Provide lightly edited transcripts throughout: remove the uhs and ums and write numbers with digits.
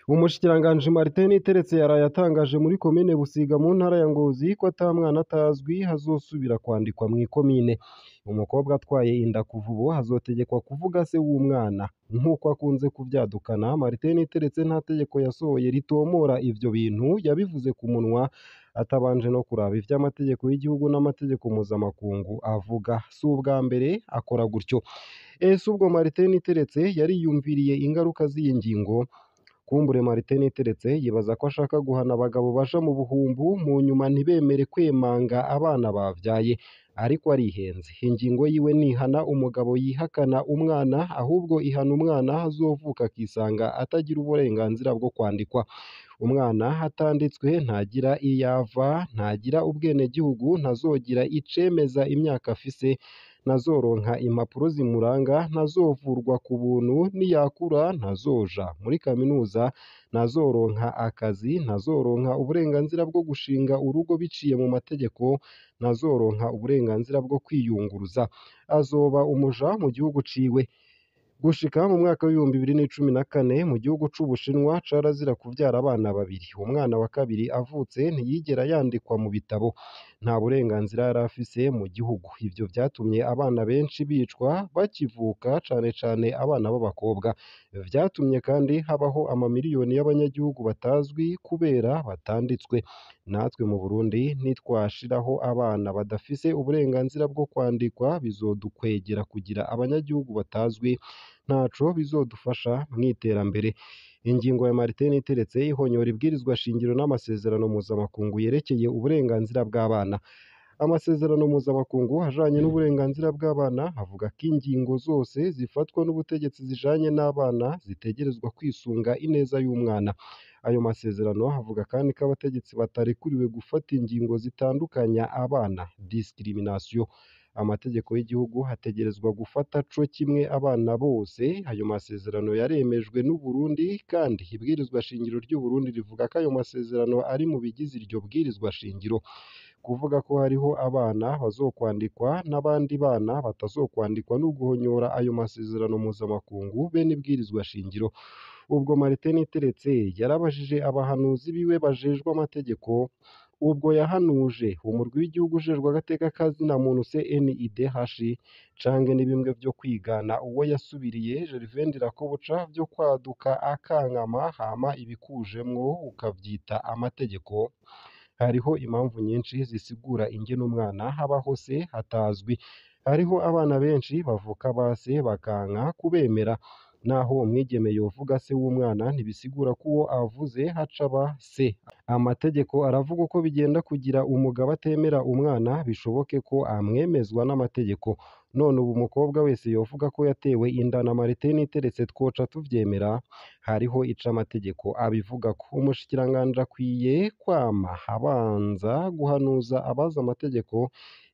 Umushikiranganji Martin Niteretse yaraye atangaje muri komine Busiga mu ntara ya Ngozi ko ata mwana atazwi hazosubira kwandikwa mw'ikomine. Umukobwa atwaye inda kuva ubu azotegekwa kuvuga se w'umwana. Nk'uko akunze kuvyadukana, Martin Niteretse nta tegeko yasohoye ritomora ivyo bintu, yabivuze ku munwa atabanje no kuraba ivy'amategeko y'igihugu n'amategeko mpuzamakungu avuga. Si ubwa mbere akora gutyo. Ese ubwo Martin Niteretse yariyumviriye ingaruka z'iyi ngingo? Kumbure Martin Niteretse yibaza ko ashaka guhana abagabo baja mu buhumbu mu nyuma ntibemere kwemanga abana bavyaye, ariko arihenze. Ingingo yiwe ntihana umugabo yihakana umwana, ahubwo ihana umwana azovuka akisanga atagira uburenganzira bwo kwandikwa. Umwana atanditswe ntagira iyava, ntagira ubwenegihugu, ntazogira icemeza imyaka afise, ntazoronka impapuro zimuranga, ntazovurwa ku buntu, niyakura ntazoja muri kaminuza, ntazoronka akazi, ntazoronka uburenganzira bwo gushinga urugo biciye mu mategeko, ntazoronka uburenganzira bwo kwiyunguruza. Azoba umuja mu gihugu ciwe. Gushika mu mwaka w'2014 mu gihugu c'Ubushinwa carazira kuvyara abana babiri. Umwana wa kabiri avutse ntiyigera yandikwa mu bitabo, nta burenganzira yari afise mu gihugu. Ivyo vyatumye abana benshi bicwa bakivuka, cane cane abana b'abakobwa. Vyatumye kandi habaho amamiliyoni y'abanyagihugu batazwi kubera batanditswe. Natwe mu Burundi nitwashiraho abana badafise uburenganzira bwo kwandikwa, bizodukwegera kugira abanyagihugu batazwi, ntaco bizodufasha mw'iterambere. Ingingo ya Martin Niteretse ihonyora ibwirizwa shingiro n'amasezerano mpuzamakungu yerekeye uburenganzira bw'abana. Amasezerano mpuzamakungu ajanye n'uburenganzira bw'abana avuga ko ingingo zose zifatwa n'ubutegetsi zijanye n'abana zitegerezwa kwisunga ineza y'umwana. Ayo masezerano avuga kandi ko abategetsi batarekuriwe gufata ingingo zitandukanya abana discrimination. Amategeko y'igihugu ategerezwa gufata co kimwe abana bose. Ayo masezerano yaremejwe n'u Burundi kandi ibwirizwa shingiro ry'u Burundi rivuga ko ayo masezerano ari mu bigize iryo bwirizwa shingiro. Kuvuga ko hariho abana bazokwandikwa n'abandi bana batazokwandikwa ni uguhonyora ayo masezerano mpuzamakungu be n'ibwirizwa shingiro. Ubwo Martin Niteretse yarabajije abahanuzi biwe bajejwe amategeko, ubwo yahanuje umurwi w'igihugu ujejwe agateka ka zina muntu CNIDH canke ni bimwe vyo kwigana uwo yasubiriye Gervais Ndirakobuca vyo kwaduka akankama hama ibikujemwo ukavyita amategeko. Hariho impamvu nyinshi zisigura ingene umwana abaho se hatazwi. Hariho abana benshi bavuka base bakanka kubemera. Naho umwigeme yovuga se w'umwana ntibisigura ko uwo avuze haca aba se. Amategeko aravuga uko bigenda kugira umugabo atemera umwana bishoboke ko amwemezwa n'amategeko. None ubu umukobwa wese yovuga ko yatewe inda na Martin Niteretse twoca tuvyemera? Hariho ico amategeko abivugako. Umushikiranganji akwiye kwama abanza guhanuza abazi amategeko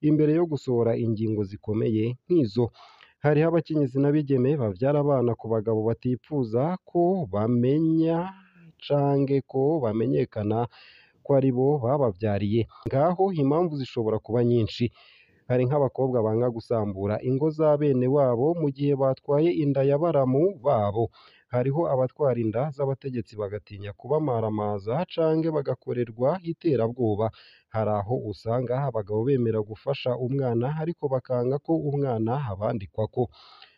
imbere yo gusohora ingingo zikomeye nk'izo. Hariho abakenyezi n'abigeme bavyara abana ku bagabo batipfuza ko bamenya canke ko bamenyekana ko aribo babavyariye. Ngaho impamvu zishobora kuba nyinshi. Hari nk'abakobwa banga gusambura ingo za bene wabo mu gihe batwaye inda ya baramu babo. Hariho abatwara inda z'abategetsi bagatinya kubamaramaza canke bagakorerwa iterabwoba. Hari aho usanga abagabo bemera gufasha umwana ariko bakanga ko umwana abandikwako.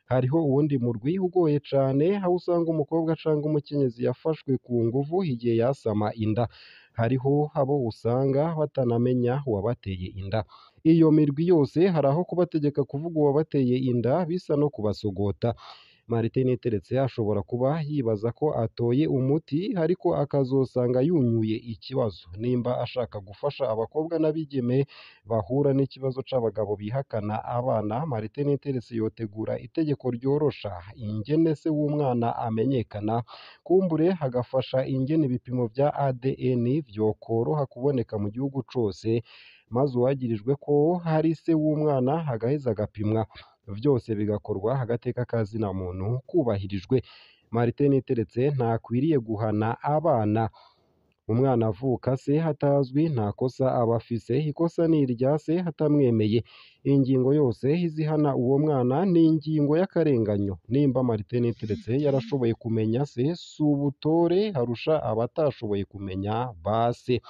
Hariho uwundi murwi ugoye cane aho usanga umukobwa canke umukenyezi yafashwe ku nguvu igihe yasama inda. Hariho abo usanga batanamenya uwabateye inda. Iyo mirwi yose hari aho kubategeka kuvuga uwabateye inda bisa no kubasogota. Martin Niteretse ashobora kuba yibaza ko atoye umuti ariko akazosanga yunyuye ikibazo. Nimba ashaka gufasha abakobwa n'abigeme bahura n'ikibazo c'abagabo bihakana abana, Martin Niteretse yotegura itegeko ryorosha ingene se w'umwana amenyekana, kumbure hagafasha ingene ibipimo vya ADN vyokoroha kuboneka mu gihugu cose, maze uwagirijwe ko hari se w'umwana agaheza agapimwa. Vyose bigakorwa agateka ka zina muntu kubahirijwe. Martin Niteretse ntakwiriye guhana abana. Umwana avuka se hatazwi nta kosa aba afise, ikosa ni irya se atamwemeye. Ingingo yose izihana uwo mwana ni ingingo y'akarenganyo. Nimba Martin Niteretse yarashoboye kumenya se, si ubutore harusha abatashoboye kumenya ba se.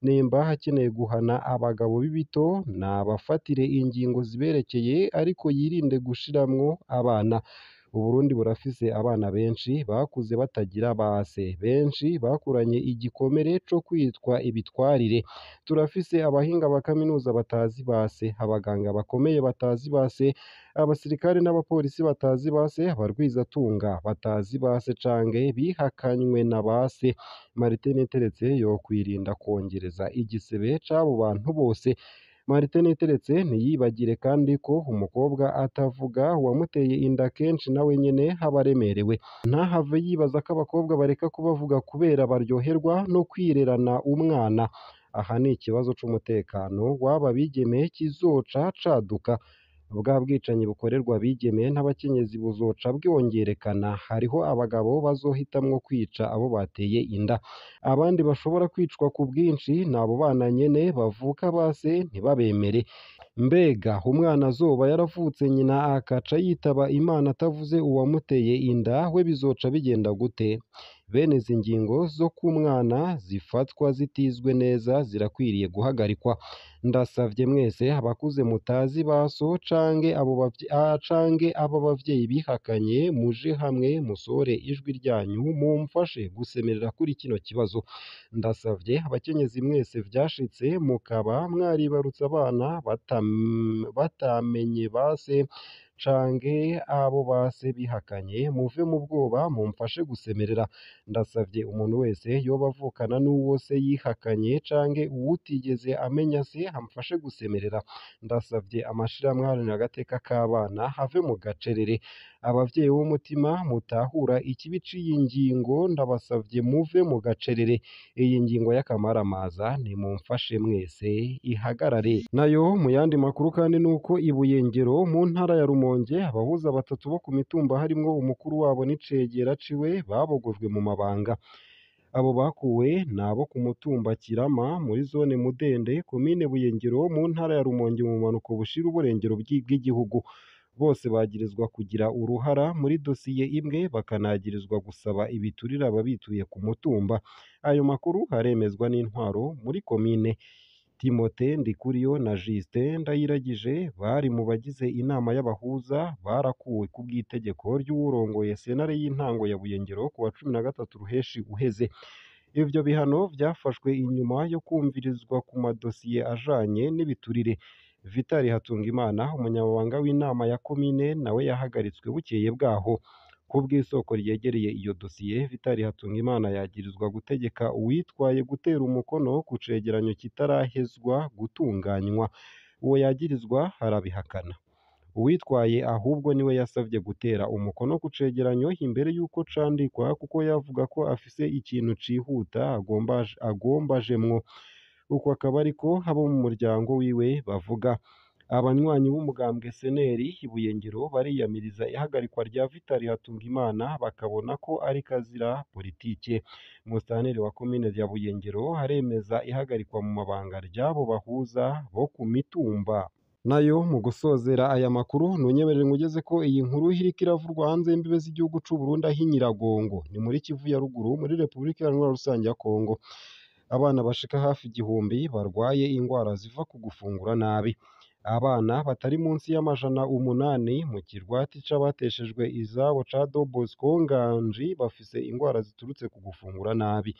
Nimba hakeneye guhana abagabo b'ibito, nabafatire ingingo ziberekeye, ariko yirinde gushiramwo abana. Uburundi burafise abana benshi bakuze batagira ba se, benshi bakuranye igikomere co kwitwa ibitwarire. Turafise abahinga ba kaminuza batazi ba se, abaganga bakomeye batazi ba se, abasirikare n'abapolisi batazi ba se, abarwizatunga batazi ba se canke bihakanywe na ba se. Martin Niteretse yokwirinda kwongereza igisebe c'abo bantu bose. Martin Niteretse ntiyibagire kandi ko umukobwa atavuga uwamuteye inda kenshi nawe nyene aba aremerewe. Ntahave yibaza ko abakobwa bareka kubavuga kubera baryoherwa no kwirerana umwana. Aha ni ikibazo c'umutekano w'aba bigeme kizoca caduka. Bwa bwicanyi bukorerwa abigeme n'abakenyezi buzoca bwongerekana. Hariho abagabo bazohitamwo kwica abo bateye inda. Abandi bashobora kwicwa ku bwinshi ni abo bana nyene bavuka ba se ntibabemere. Mbega umwana azoba yaravutse nyina akaca yitaba Imana atavuze uwamuteye inda, we bizoca bigenda gute? Bene izi ngingo zo ku mwana zifatwa zitizwe neza zirakwiriye guhagarikwa. Ndasavye mwese abakuze mutazi ba so canke canke abo bavyeyi bihakanye, muje hamwe musore ijwi ryanyu mumfashe gusemerera kuri kino kibazo. Ndasavye abakenyezi mwese vyashitse mukaba mwaribarutse abana batamenye ba se canke abo ba se bihakanye, muve mu bwoba mumfashe gusemerera. Ndasavye umuntu wese yoba avukana n'uwo se yihakanye canke uwutigeze amenya se amfashe gusemerera. Ndasavye amashirahamwe aharanira agateka k'abana have mu gacerere. Abavyeyi b'umutima mutahura ikibi c'iyi ngingo, ndabasavye muve mu gacerere. Iyi ngingo y'akamaramaza nimumfashe mwese ihagarare. Nayo mu yandi makuru kandi nuko i Buyengero mu ntara ya Rumonge abahuza batatu bo ku mitumba harimwo umukuru wabo n'icegera ciwe babogojwe mu mabanga. Abo bakuwe ni abo ku mutumba Kirama muri zone Mudende komine Buyengero mu ntara ya Rumonge mu bumanuko bushira uburengero bw'igihugu. Bose bagirizwa kugira uruhara muri dosiye imwe, bakanagirizwa gusaba ibiturire ababituye ku mutumba. Ayo makuru aremezwa n'intwaro muri komine. Timote Ndikuriyo na Justin Ndayiragije bari mu bagize inama y'abahuza barakuwe ku bw'itegeko ry'uwurongoye sentare y'intango ya Buyengero ku wa 13 Ruheshi uheze. Ivyo bihano vyafashwe inyuma yo kumvirizwa ku madosiye ajanye n'ibiturire. Vitali Hatungimana, umunyamabanga w'inama ya komine, nawe yahagaritswe bukeye bwaho. Ku bw'isoko ryegereye iyo dosiye, Vitali Hatungimana yagirizwa gutegeka uwitwaye gutera umukono ku cegeranyo kitarahezwa gutunganywa. Uwo yagirizwa arabihakana. Uwitwaye ahubwo niwe yasavye gutera umukono ku cegeranyo imbere y'uko candikwa, kuko yavuga ko afise ikintu cihuta agombajemwo. Uko akaba ariko abo mu muryango wiwe bavuga. Abanywanyi b'umugambwe SNL i Buyengero bariyamiriza ihagarikwa rya Vitali Hatungimana, bakabona ko ari kazira politike. Musitanteri wa komine ya Buyengero aremeza ihagarikwa mu mabanga ry'abo bahuza bo ku mitumba. Nayo mu gusozera aya makuru, ntunyemerere ngugeze ko iyi nkuru iriko iravurwa hanze y'imbibe z'igihugu c'u Burundi aho i Nyiragongo, ni muri Kivu ya ruguru muri Repubulika Iharanira Rusange ya Kongo. Abana bashika hafi 1000 barwaye ingwara ziva ku gufungura nabi. Abana batari munsi y'800 mu kirwati c'abateshejwe izabo ca Don Bosco Nganji bafise ingwara ziturutse ku gufungura nabi.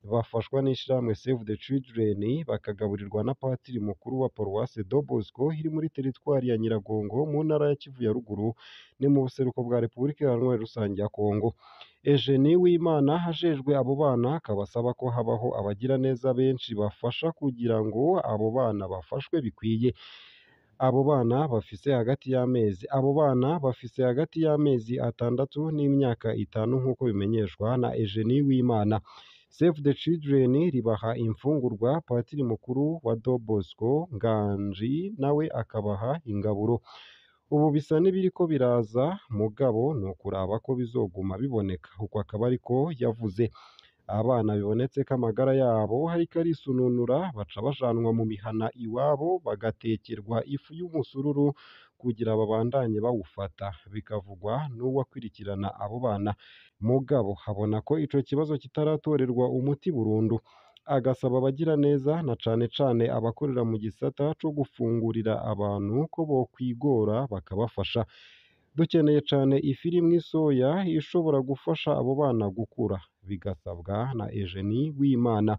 Bafashwa n'ishirahamwe Save the Children, bakagaburirwa na patiri mukuru wa paruwase Don Bosco iri muri teritwari ya Nyiragongo mu ntara ya Kivu ya ruguru, ni mu buseruko bwa Repubulika Iharanira Rusange ya Kongo. Eugenie Uwimana ajejwe abo bana akaba asaba ko habaho abagiraneza benshi bafasha kugira ngo abo bana bafashwe bikwiye. Abo bana bafise hagati y'amezi abo bana bafise hagati y'amezi 6 n'imyaka 5 nk'uko bimenyeshwa na Eugenie Uwimana. Save the Children ribaha imfungurwa, patiri mukuru wa Don Bosco Nganji nawe akabaha ingaburo. Ubu bisa n'ibiriko biraza, mugabo ni ukuraba ko bizoguma biboneka, uko akaba ariko yavuze. Abana bibonetse ko amagara yabo hariko arisununura baca bajanwa mu mihana iwabo bagatekerwa ifu y'umusururu kugira babandanye bawufata, bikavugwa n'uwakwirikirana abo bana. Mugabo habona ko ico kibazo kitaratorerwa umuti burundu, agasaba abagiraneza na cane cane abakorera mu gisata co gufungurira abantu ko bokwigora bakabafasha. Dukeneye cane ifu irimwo isoya ishobora gufasha abo bana gukura, bigasabwa na Eugenie Uwimana.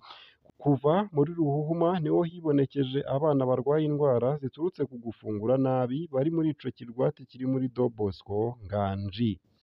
Kuva muri Ruhuhuma niho hibonekeje abana barwaye indwara ziturutse ku gufungura nabi bari muri ico kirwati kiri muri Don Bosco Nganji.